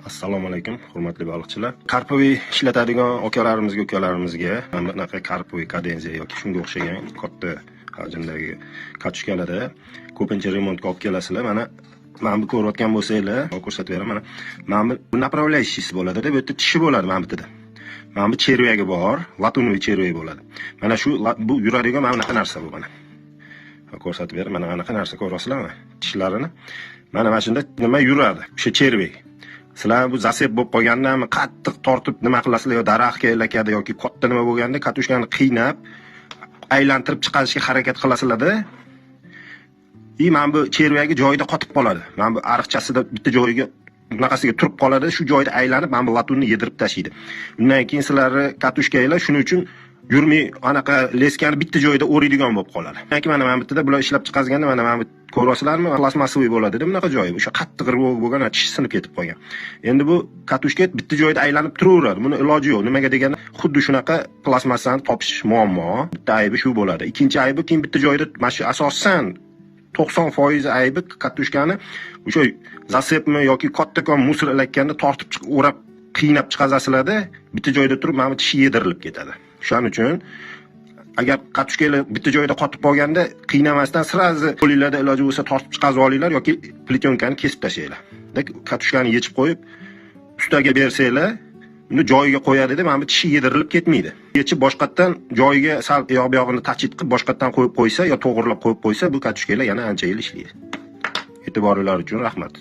Assalomu alaykum, hurmatli baliqchilar. Карповый ishlatadigan akalarimizga, ukalarimizga mana bunaqa карповый Cadenza yoki shunga o'xshagan katta hajmdagi катушка larda ko'pincha remontga olib kelasizlar. Mana bu ko'rayotgan bo'lsanglar, ko'rsatib beraman. Mana bu направляющий si bo'ladi, bu yerda tishi bo'ladi mana bu yerda. Mana bu червяк i bor, латунный червяк bo'ladi. Mana shu bu yuradigan mana bunaqa narsa bu mana. Ko'rsatib beraman, mana anaqa narsa ko'rasizlarmi? Tishlarini. Mana shunda nima yuradi? O'sha червяк. Sizlar bu зацеп bo'lib qolgandami, qattiq tortib nima qilasizlar, yo daraxtga ilakadi yoki katta nima bo'lganda катушка ni qiynab aylantirib chiqarishga harakat qilasizlarda. И mana bu червяк i joyida qotib qoladi. Mana bu ariqchasida bitta joyiga bunaqasiga turib qoladi, shu joyda aylanib mana bu латунь ni yedirib tashlaydi. Undan keyin sizlarni катушка nglar shuning uchun yurmay, anaqa леска ni bitta joyda o'riydigan bo'lib qoladi. Keyin mana bu yerda bular ishlab chiqazganda mana bu ko'rasizlarmi, пластмассовый bo'ladi bunaqa joyi. O'sha qattiq рывок bo'lgan, tishi sinib ketib qolgan. Endi bu катушка bitta joyda aylanib turaveradi. Buni iloji yo'q. Nimaga deganda, xuddi shunaqa plastmassani topish muammo. Bitta aybi shu bo'ladi. Ikkinchi aybi keyin bitta joyda mana shu asosan 90% aybi катушка ni o'sha зацеп mi yoki kattakon мусор ilakkanda tortib chiqib o'rab qiynab chiqazasizlarda, bitta joyda turib mana bu tishi yedirilib ketadi. Shuning uchun agar катушка lar bitta joyda qotib qolganda qiynamasdan сразу qo'linglarda iloji bo'lsa tortib chiqazib olinglar yoki плетёнка ni kesib tashlanglar. Катушка ni yechib qo'yib ustaga bersanglar, uni joyiga qo'yadi-da, mana bu tishi yedirilib ketmaydi. Yechib boshqatdan joyiga sal u yoq bu yog'ini точить qilib boshqatdan qo'yib qo'ysa yo to'g'irlab qo'yib qo'ysa, bu катушка lar yana ancha yil ishlaydi. E'tiboringlar uchun rahmat.